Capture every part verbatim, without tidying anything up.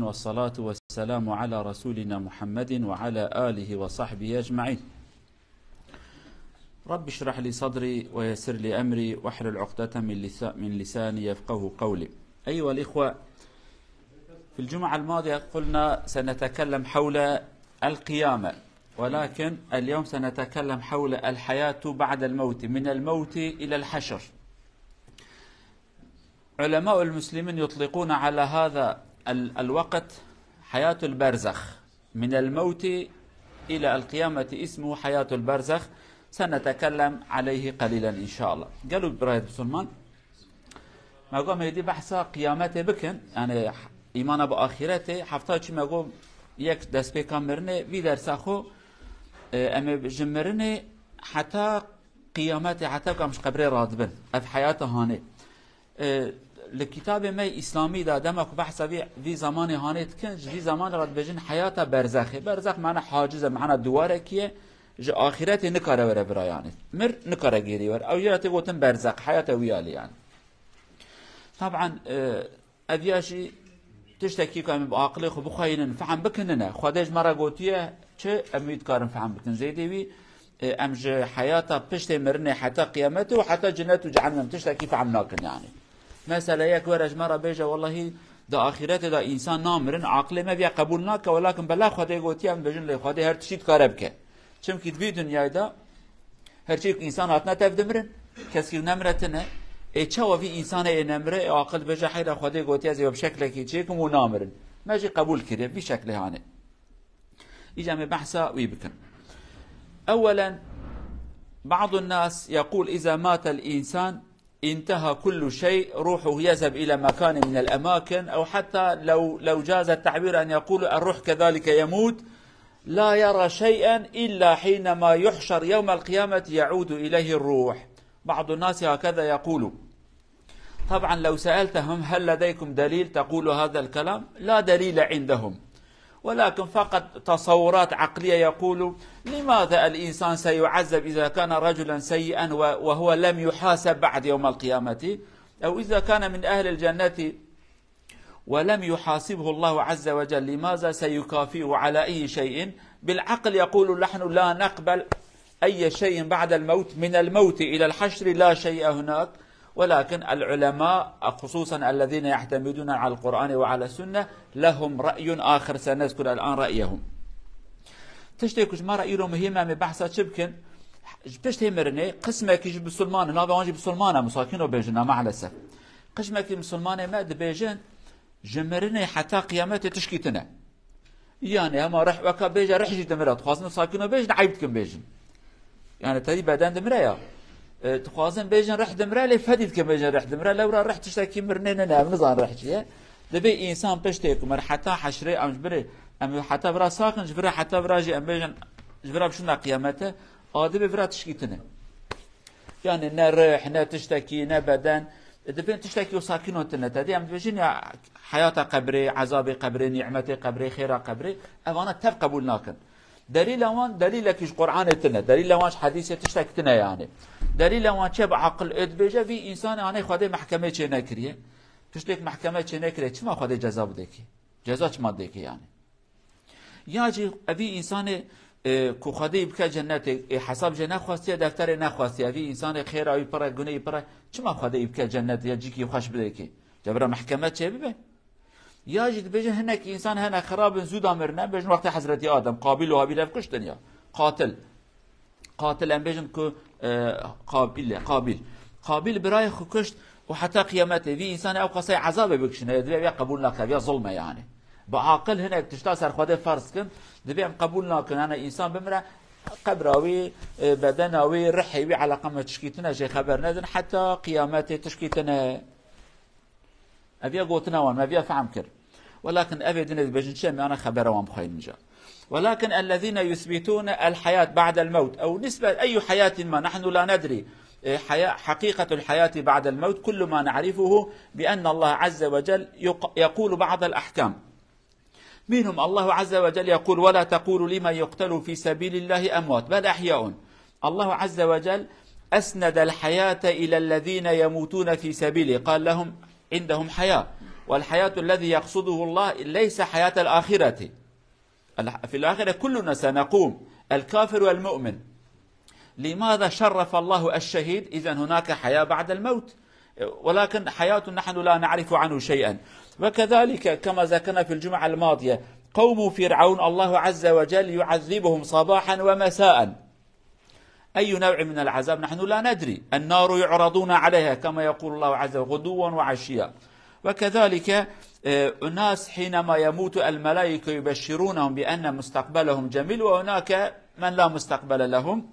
والصلاة والسلام على رسولنا محمد وعلى آله وصحبه أجمعين. رب اشرح لي صدري ويسر لي أمري واحلل عقدة من لسا-، من لساني يفقه قولي. أيها الإخوة، في الجمعة الماضية قلنا سنتكلم حول القيامة، ولكن اليوم سنتكلم حول الحياة بعد الموت، من الموت إلى الحشر. علماء المسلمين يطلقون على هذا ال-، الوقت حياة البرزخ، من الموت إلى القيامة اسمه حياة البرزخ، سنتكلم عليه قليلا إن شاء الله. Gelo birayê Musulman, me got em êdî behsa qiyametê bikin, yani îmana bi axîretê, hefta çi me got yek destpêka mirinê, vî dersa xwe, e, em ê ji mirinê heta qiyametê, heta ku em ji qebrê radibin. Ev heyata hanê. E, li kitabê me îslamî de dema ku behsa vî, vî zamanê hanê dikin, ji vî zamanê re dibêjin heyata berzexê. Berzex mana haciz e, mana duwarekî ye. Ji axîretê nikare were virayanê. Mir nikare gêrî were. Ew jê re tê gotin berzex, heyata wî alî yani. Taban, e, ev ya jî tiştekî ku em bi aqilê xwe bixweynin, fehm bikin nine. Xwedê ji me re gotiye çi, em wî dikarin fehm bikin. Zêdê wî, e, em ji heyata piştê mirinê heta qiyametê û heta cinet û cehennem tiştekî fehm nakin yani. Mesela yek were ji me re bêje, wellahî di axîretê de însan namirin, aqilê me viya qebûl nake, welakin bela Xwedê gotiye, em dibêjin lê Xwedê her tiştî dikare bike. Çimkî di vî dinyayê de her çî ku însan hatine tev dimirin, keskî nemire tine. Ê çawa vî însanê ê nemire, ê aqil bêje heyra Xwedê gotiye ez ê bi şeklekî çêkim û namirin. Me jî qebûl kiriye, vî şeklê hanê. Îca em ê behsa wî bikin. أولا، بعض الناس يقول إذا مات الإنسان انتهى كل شيء، روحه يذهب إلى مكان من الأماكن، أو حتى لو، لو جاز التعبير أن يقول الروح كذلك يموت، لا يرى شيئا إلا حينما يحشر يوم القيامة يعود إليه الروح. بعض الناس هكذا يقول. طبعا لو سألتهم هل لديكم دليل تقول هذا الكلام؟ لا دليل عندهم، ولكن فقط تصورات عقلية. يقول: لماذا الإنسان سيعذب إذا كان رجلا سيئا و-، وهو لم يحاسب بعد يوم القيامة؟ أو إذا كان من أهل الجنة ولم يحاسبه الله عز وجل، لماذا سيكافئه على أي شيء؟ بالعقل يقول: نحن لا نقبل أي شيء بعد الموت، من الموت إلى الحشر لا شيء هناك، ولكن العلماء خصوصا الذين يعتمدون على القرآن وعلى السنة لهم رأي آخر، سنذكر الآن رأيهم. Tiştê ku ji me re îro muhîm e, em ê behsa çi bikin? Ji piştê mirinê qismekî ji Musulman, navê wan jî Musulman e, musakîno bêjin, maalesef. Qismekî Musulmanê me dibêjin, ji mirinê heta qiyametê tişkî tune. Yani hema rih weka bêje, rih jî dimire. Dixwazin sakino bêjin, eyb dikin bêjin. Yani tedî beden dimire ya. E, dixwazin bêjin rih dimire, lê fedî dikin bêjin rih dimire. Lewra rih tiştekî mirinê nine, em nizan rih çi ye. Dibê însan piştê ku mir heta heşrê em ji birê, em heta vira sakin, ji vira heta vira jî em bêjin, ji vira bişûna qiyamete, a dibê vira tişkî tune. Yani ne rih, ne tiştekî, ne beden. E, dibên tiştekî û sakîno tune. Tedî em dibêjin ya heyata qebrê, ezabê qebrê, nîmetê qebrê, xêra qebrê. Evana tev qebûl nakin. Delîla wan, delîlekî ji Qur'anê tune. Delîla wan ji hedîsê tiştek tune yani. Delîla wan çe bi aqil ê dibêje, vî însanê anê Xwedê mehkemê çê nekiriye. Tiştek mehkeme çê nekiriye. Çima Xwedê ceza bidekî? Ceza çima dikî yani? Ya jî evî însanê, e, ku Xwedê bike cennetê, e, hesab jê nexwestiye, defterê nexwestiye. Evî însanê xêra wî pir e, gunê wî pir e. Çima Xwedê bike cennet ya cîkî xweş bidekî? Cebira mehkeme çê bibe. Ya jî dibêjin hinek însan hene xirab in, zû da mirine, bêjin wextê Hezretî Adem, Qabil û Habil ev kuştin ya. Qatil. Qatil em bêjin ku, e, Qabil e, Qabil. Qabil birayê xwe kuşt û heta qiyametê vî însanê ew qasey ezabê bikişine, divê ev ya qebûl nake, ev ya zulm e yani. Bi aqil hinek tişta ser Xwedê ferz kin, divê em qebûl nakin, yani însan bimire, qebra wî, e, bedena wî, rihê wî, eleqa me tişkî tune, jê xeber nedin, heta qiyametê tişkî tune. Ev ya gotina wan, me ev ya fehm kir. Welakin ev ê dinê dibêjin çi, em ana xebera wan bixweynin ca. ولكن الذين يثبتون الحياة بعد الموت، أو نسبة أي حياة ما، نحن لا ندري، إيه، حياة، حقيقة الحياة بعد الموت، كل ما نعرفه بأن الله عز وجل يق-، يقول بعض الأحكام. منهم الله عز وجل يقول: ولا تقولوا لمن يقتل في سبيل الله أموات، بل أحياء. الله عز وجل أسند الحياة إلى الذين يموتون في سبيله، قال لهم عندهم حياة. والحياة الذي يقصده الله ليس حياة الآخرة. في الآخرة كلنا سنقوم، الكافر والمؤمن. لماذا شرف الله الشهيد؟ إذن هناك حياة بعد الموت، ولكن حياة نحن لا نعرف عنه شيئا. وكذلك كما ذكرنا في الجمعة الماضية، قوم فرعون الله عز وجل يعذبهم صباحا ومساء. أي نوع من العذاب؟ نحن لا ندري. النار يعرضون عليها كما يقول الله عز وجل غدوا وعشيا. وكذلك، آه، الناس حينما يموت الملائكة يبشرونهم بأن مستقبلهم جميل، وهناك من لا مستقبل لهم.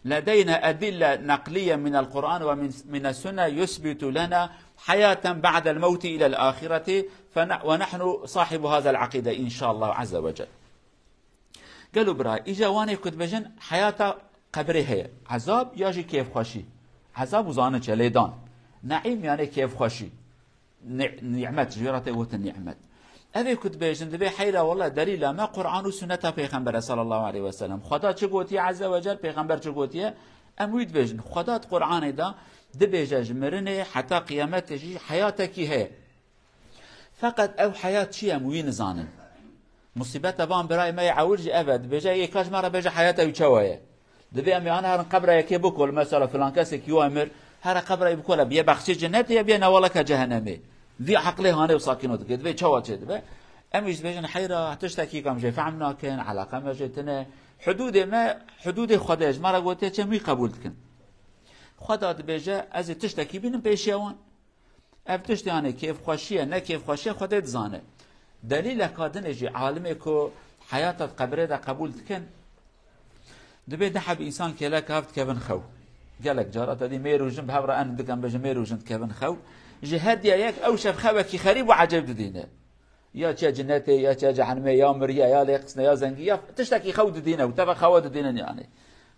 لدينا أدلة نقلية من القرآن ومن، من السنة يثبت لنا حياة بعد الموت إلى الآخرة، فن-، ونحن صاحب هذا العقيدة إن شاء الله عز وجل. Gelo bira, îja wanê ku dibêjin heyata qebrê heye. Ezab ya jî kêfxweşî. Ezab û zanin çi ye, lêdan. Neîm yanê kêfxweşî. Ni-, nîmet, ji wê re tê gotin nîmet. Ev ê ku dibêjin, dibê heyra wele delîla me Qur'an û sunneta Pêxembere sallallahu aleyhi ve sellem. Xweda çi gotiye Azze ve Cel, Pêxember çi gotiye, em wî dibêjin. Xweda di Qur'anê de dibêje ji mirinê heta qiyametê jî heyatekî heye. Feqet ew heyat çi ye em wî nizanin. Musîbeta van birayê me yê ewil jî ev e. Dibêje, yê ka ji me re bêje heyata wî çawa ye. Dibê em ê ana herin qebra yekê bikol, mesela filan kesekî wa mir, here qebra wî bikole, biye bexçê cenetê ya biye newaleke cehenemê. Vî eqlê hanê û sakîno dike, dibê çawa çêdibe. Em jî dibêjin heyra, tiştekî kam jê fehm nakin, eleqe me jê tine. Hudûdê me, hudûdê Xwedê ji me re gotiye çi em wî qebûl dikin. Xweda dibêje, ez ê tiştekî bînim pêşiya wan. Ev tişt, yanî kêfxweşî ye, ne kêfxweşî ye, Xwedê dizane. Delîleka din ê jî, alimê ku heyata di qebirê de qebûl dikin, dibê du heb însan kêlek hev dikevin xew. Gelek cara te dî mêr û jin bi hev re, em dikin bêjin mêr û jin dikevin xew. Ji her diya yek ew şev xewekî xerîb û ecêb didîne. Ya çiye cinetê, ya çiye cehenimê, ya miriye, ya lêqisne, ya zengî, ya tiştekî xew didîne û teva xewa didînin yanî.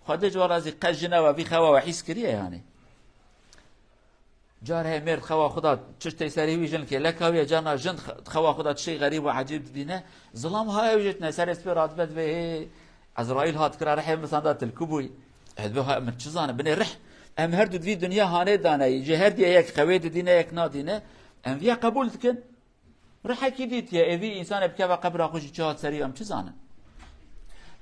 Xwedê ji we razî, qet jina we vî xewa we hîs kiriye yanî. Car heye mêr xewa xwe da tiştê serê wî jin kêleka wî ye, carna jin xe-, xewa xwe da tiştê xerîb û ecêb didîne. Zilam ha ew jê tine serê spê radibe dibê, hê, Ezraîl hat kira rihê min sanda tilkû bûyî. Ez dibê ha min çi zane, binê rih. Em her du di vî dinya hanê dane, ji her diye yek xewê didîne, yek nadîne. Em viya qebûl dikin. Rihekî dîtiye, êvî însanê bikeve qebra xwe jî çi hat serî em çi zanin?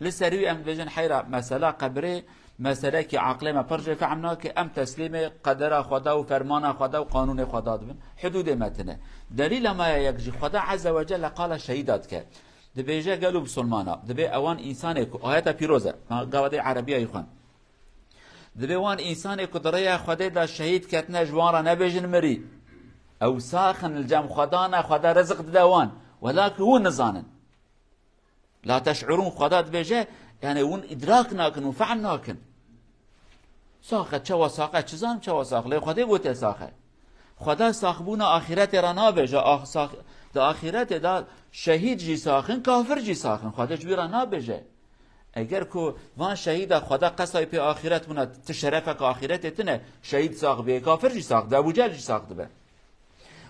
Li serî em dibêjin heyra mesela qebrê, meselekî aqlê me pir jê fehm nake, em teslîmê qedera Xweda û fermana Xweda û qanûnê Xweda dibin. Hudûdê me tine. Delîla me ya yek jî Xweda Azze ve Celle qala şehîda dike. Dibêje gelo bisilmana, dibê ewan însanê ku, ayeta pîroz e, gava dê erebiyayî xwend. Dibê wan însanê ku di rêya Xwedê de şehîd ketine, ji wan re nebêjin mirî. Ew sax in, li cem Xweda ne, Xweda rizik dide wan. Welakin hûn nizanin. La teş'urûn, Xweda dibêje, yani hûn îdrak nakin û fehm nakin. Sax e, çawa sax e, çi zanim çawa sax, lê Xwedê gote sax e. Xweda saxbûna axîretê re nabêje, ax-, sax-, di axîretê de şehîd jî sax in, kafir jî sax in. Xwedê ji wî re nabêje. Eger ku van şehîda Xweda qesay pê axîret bûna, ti şerefeke axîretê tine, şehîd sax bê, kafir jî sax dibe, Ebû Cehl jî sax dibe.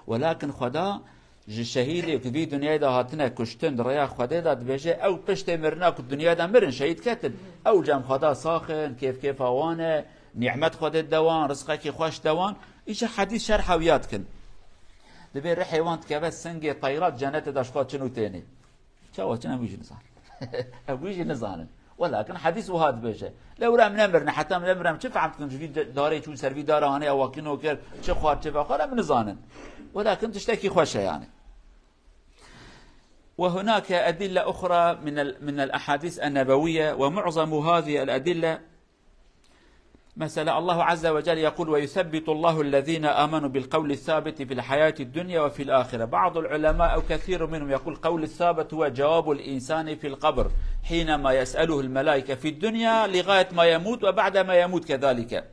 Welakin Xweda ji şehîdê ku vî dinyayê de hatine kuştin, di rêya Xwedê de dibêje, ew piştê mirina ku dinyayê de mirin, şehîd ketin, ew cem Xweda sax in, kêf kêfa wan e, nîmet Xwedê dide wan, rizqekî xweş dide wan. Îşe hedîs şerha wiya dikin. Dibê rihê wan dikeve singê teyrat cenetê de ji xwe çin û tênê. Çawa çin em wî jî nizanin. Em wî jî nizanin. Welakin hedîs wiha dibêje. Lewra em nemirine, heta em nemirem çi fehm dikin ji vî de-, darê çû ser vî dara hanê ewakî nokir, çi xwar çi vexwar em nizanin. Welakin tiştekî xweş e yani. وهناك أدلة أخرى من ال-، من الأحاديث النبوية، ومعظم هذه الأدلة Mesela, Allahu Azze ve Celle يقول: "ويثبت الله الذين آمنوا بالقول الثابت في الحياة الدنيا وفي الآخرة." بعض العلماء أو كثير منهم يقول: "القول الثابت هو جواب الإنسان في القبر حينما يسأله الملائكة في الدنيا لغاية ما يموت وبعد ما يموت كذلك."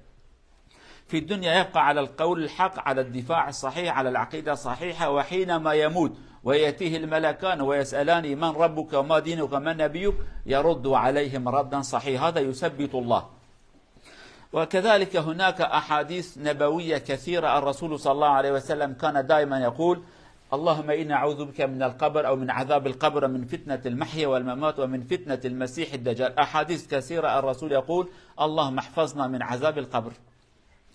في الدنيا يبقى على القول الحق، على الدفاع الصحيح، على العقيدة الصحيحة، وحينما يموت ويأتيه الملكان ويسألان: "من ربك وما دينك ومن نبيك؟" يرد عليهم ردا صحيح. هذا يثبت الله. وكذلك هناك أحاديث نبوية كثيرة، الرسول صلى الله عليه وسلم كان دائما يقول: "اللهم إنا أعوذ بك من القبر"، أو من عذاب القبر، ومن فتنة المحيا والممات، ومن فتنة المسيح الدجال. أحاديث كثيرة الرسول يقول: "اللهم احفظنا من عذاب القبر".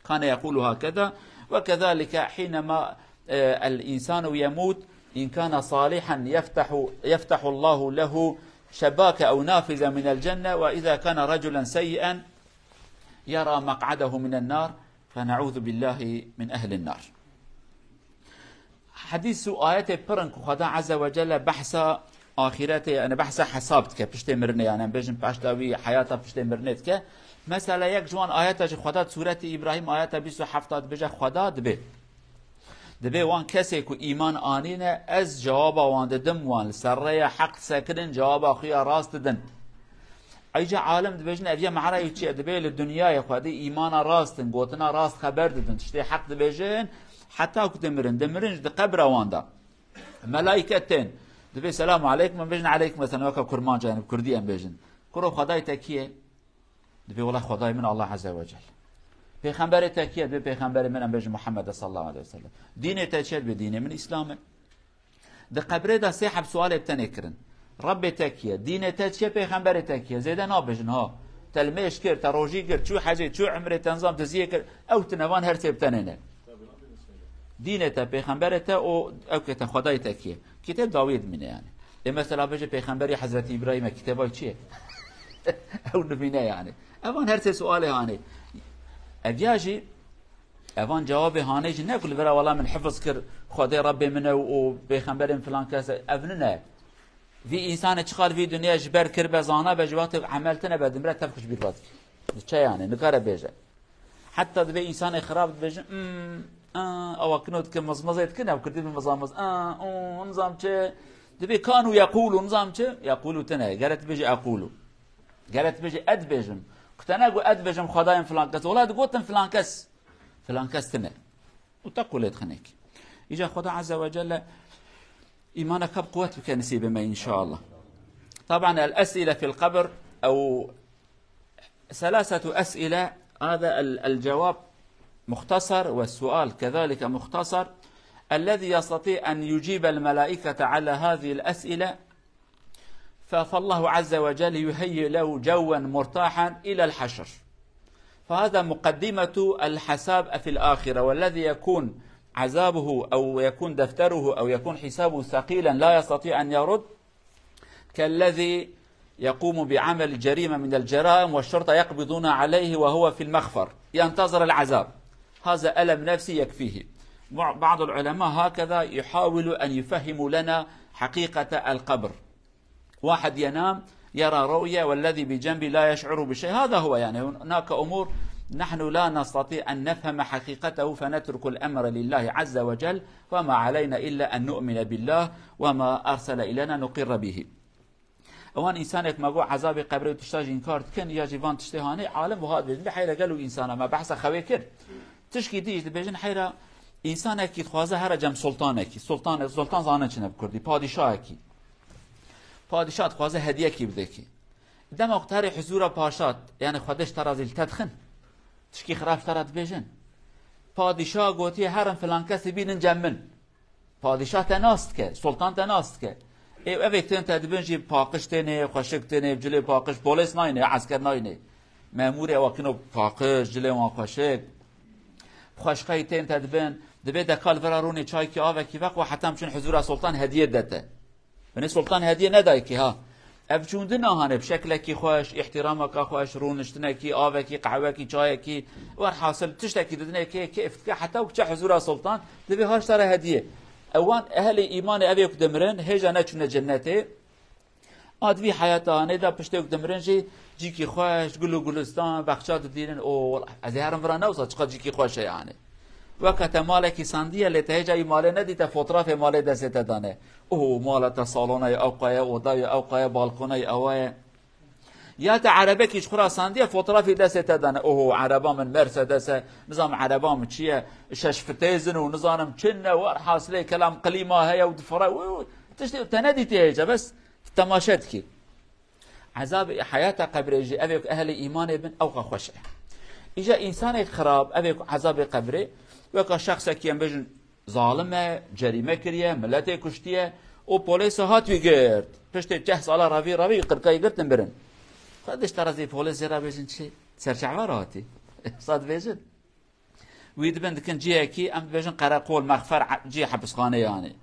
كان يقول هكذا. وكذلك حينما الإنسان يموت إن كان صالحا يفتح، يفتح الله له شباك أو نافذة من الجنة، وإذا كان رجلا سيئا يرى مقعده من النار، فنعوذ بالله من أهل النار. Hedîs û ayetê pir in ku Xweda Azze ve Celle behsa axîretê, yani behsa hesab dike, piştê mirinê, yani em bêjin paşta wî heyata piştê mirinê dike. Mesela yek ji wan ayeta ji Xweda, Sûretê Îbrahîm ayeta bîst û heft dibêje, Xweda dibê. Dibê wan kesê ku îman anîne, ez cewaba wan didim, wan li ser rêya heq disekirin, cewaba xwe ya rast didin. Eyca alim dibêjin, ev ya mehra wî çi ye? Dibê li dinyayê xwedî îmana rast in, gotina rast xeber didin, tiştê heq dibêjin, heta ku dimirin. Dimirin jî di qebra wan de. Melaîke tên. Dibê, "Selamu aleykum", em bêjin, "Aleykum selam", weke kurmanca, yani bi kurdî em bêjin. Kuro, Xwedayê te kî ye? Dibê, "Wela Xwedayê min Allah Azze ve Celle." Pêxemberê te kî ye? Dibê, "Pêxemberê min, em bêjin, Muhammed sallallahu aleyhi ve sellem." Dînê te çi ye? Dibê, "Dînê min Îslam e." Di qebrê de sê heb sualê bi tenê kirin. Rebbê te kî ye? Dînê te çi ye? Pêxemberê te kî ye? Zêde nabêjin ha. Te limêj kir, te rojî kir, çû hecê, çû umrê, te nizam diziyê kir. Ew tine, van her sê bi tenê ne. Dînê te, pêxemberê te û ew ke te Xwedayê te kî ye? Kitêb dawiyê dimîne yani. Ê mesela bêje pêxemberî Hezretî Îbrahîm e, kitêba çi ye? Ew dimîne yani. Evan her sê sualê hanê. Ev ya jî, evan cewabê hanê jî ne ku li vera wela min hifiz kir, Xwedê Rebbê min e û pêxemberê min filan kes e. Ev nine. Vî însanê çiqar vî dinyayê ji ber kiribe, zanabe, ji wextê emel tine be, dimre tev xwe ji bîr vedike. Diçe yani, nikare bêje. Heta dibê însanê xirab dibêjin, "Mm, a", awa kino dike, mizmizê dikin, ew kirdî bi mizamiz, "A, o", nizam çi. Dibê kanu yekulu, nizam çi, yekulu tine. Gere dibêjî ekulu. Gere dibêjî ez dibêjim. Ku te ne got ez dibêjim Xwedayên filan kes. Wela digotin filan kes. Filan kes tine. Û te qulê dixinekî. Îca Xweda Azze ve Celle îmaneke bi quwet bike nisîbê me înşallah. طبعا الأسئلة في القبر أو ثلاثة أسئلة، هذا ال-، الجواب مختصر والسؤال كذلك مختصر. الذي يستطيع أن يجيب الملائكة على هذه الأسئلة، ف-، فالله عز وجل يهيئ له جوا مرتاحا إلى الحشر. فهذا مقدمة الحساب في الآخرة، والذي يكون عذابه أو يكون دفتره أو يكون حسابه ثقيلا لا يستطيع أن يرد، كالذي يقوم بعمل جريمة من الجرائم والشرطة يقبضون عليه وهو في المخفر ينتظر العذاب. هذا ألم نفسي يكفيه. مع-، بعض العلماء هكذا يحاول أن يفهموا لنا حقيقة القبر. واحد ينام يرى رؤيا والذي بجنبه لا يشعر بشيء. هذا هو، يعني، هناك أمور نحن لا نستطيع أن نفهم حقيقته، فنترك الأمر لله عز وجل، وما علينا إلا أن نؤمن بالله وما أرسل إلينا نقر به. Ewan însanek me got ezabê qebrê û tişta jî înkar dikin, ya jî van tiştê hanê, alim wiha dibêjin, heyra gelo însana, me behsa xewê kir. Tişkî dî jî dibêjin, heyra însanekî dixwaze here cem sultanekî. Sultanek, sultan zanin çi ne bi kurdî, padîşahekî. Padîşah dixwaze hediyekî bidekî. Dema ku te herê huzûra paşa, yani Xwedê ji te razî, li te dixin. Tişkî xirab ji te re dibêjin. Padîşah gotiye, herin filan kesî bînin cem min. Padîşah te nas dike, sultan te nas dike. Ê, evê tên te dibin jî paqij tênê, xweşik tênê, cilê paqij, polês nayne, esker nayne. Memûrê ewa kino paqij, cilê wan xweşik. Xweşqey tên te dibin, dibê deka li vira rûnê çaykî avekî veqwa heta em çûn huzûra sultan hediyê de te. Binê sultan hediyê nedayikî ha. Ev çûndina hanê bi şeklekî xweş, îhtîrameka xweş, rûniştinekî, avekî, qehwekî, çayekî, werhasil tiştekî didinê kê kêf dike, heta ku çe huzûra sultan, divê ha ji te re hediyê. Ewan ehlê îmanê ev ê ku dimirin, hêja neçûne cennetê. A di vî heyata hanê de piştê ku dimirin jî cîkî xweş, gul û gulistan, bexça didînin. O, wela, ez ê herim vira ne wisa çiqas cîkî xweş e yani. Weke te malekî sandiye, lê te hêja wî malê nedîte, fotrafê malê destê te dane. O, mala te salona ye, ew qaye, oda ye, ew qaye, balkona ye, ewa ye. Ya te erebekî ji xwe ra sandiye, fotrafî destê te dane. Oho, ereba min Mercedes e, nizam ereba min çi ye, şeş fitêzin û nizanim çi ne, werhasilê kelam klîma heye û difire, û, û, tiştê te nedîtiye hêja, bes temaşe dikî. Ezabê heyata qebrê jî, evê ku ehlê îmanê bin, ewqa xweş e. Îja însanê xirab, evê ku ezabê qebrê, weka şexsekî em bêjin, zalim e, cerîme kiriye, miletê kuştiye û polêsa hat wî girt. Piştê çeh sala revî revî qirkayî girtin birin. Xwedê ji te re zî polêsê re bêjin çi? Serçava re hatî. Sa dibêjin? Wî dibin dikin cihekî, em dibêjin qereqol, mexfer, cihê hepisxanê yanî.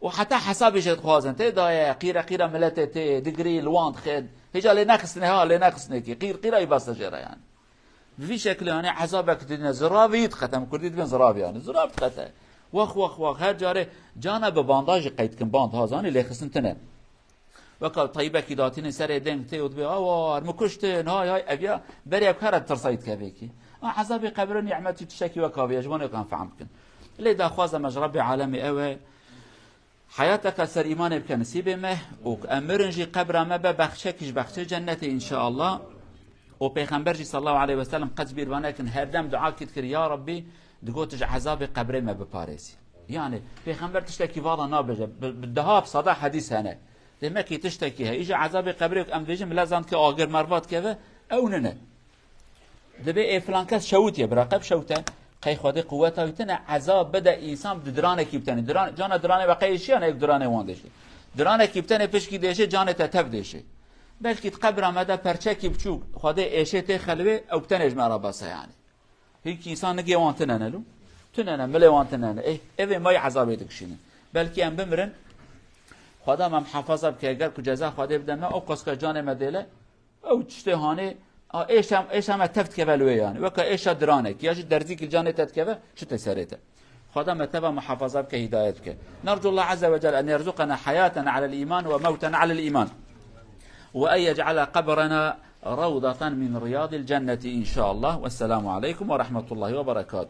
Û heta hesabê jê dixwazin. Tê daye, qîre qîra miletê tê, digirî, li wan dixin. Hêca lê nexistinê ha, lê nexistinê kî. Qîr qîra wî beste jê re yanî. Bi vî şekilê yanî ezabek didine ziravî diqete. Em kurdî dibin ziravî yanî. Zirav diqete. Wax, wax, wax. Her carê cana bi bandajî qeyd dikin. Band ha zanî lêxistin tune. Weka teybekî datînê serê deng tê û dibê, "Awar, min kuştin, hay, hay, ev ya." Berê ev kara tirsayî dikevê kî. A ezabê qebirê nîmetî tiştekî weka vê ye, ji wan wek em fehm bikin. Lê daxwaza me ji Rebbê alemê ew e, heyateke ser îmanê bike nisîbê me û em mirin jî qebra me be bexçekî ji bexçê cennetê înşeallah. Û Pêxember jî sallallahu aleyhi ve sellem qet bîr vane kin, her dem dua kî dikir, "Ya Rabbî," digot, "ji ezabê qebrê me biparêzî." Yani Pêxember tiştekî vala nabêje, bi, bi deha bi sada hedîs hene. Demek ki tiştekî heye. Îja ezabê qebrê em dibêjin, mila zan ki agir mervat keve, ew nine. Dibê ê filan kes şewitiye, bira qeb şewte. Qey Xwedê quweta wî tine, ezab bide însan di diranekî bitenê. Diran, cana diranê ve qey êşiya ne, yek diranê wan dêşê. Diranekî bitenê pişkî dêşê, canê te tev dêşê. Belkî di qebra me de perçekî biçûk Xwedê êşê tê xelwê, ew bitenê ji me re bes e yani. Hiç însan nigê wan tine ne lo. Tine ne, milê wan tine ne. Ê, evê me yê ezabê dikişînin. Belkî em bimirin, Xweda me muhafaza bike, ger ku ceza Xwedê bide me, ew qas ke canê me dêle, ew tiştê hanê, a, êşa, êşa me tev dikeve li wê yani. Weke êşa diranekî, ya jî derzîkî li canê te dikeve, çi tê serê te. Xweda me teva muhafaza bike, hidayet bike. نرجو الله عز وجل أن يرزقنا حياة على الإيمان وموتا على الإيمان. وأن يجعل قبرنا روضة من رياض الجنة إن شاء الله. والسلام عليكم ورحمة الله وبركاته.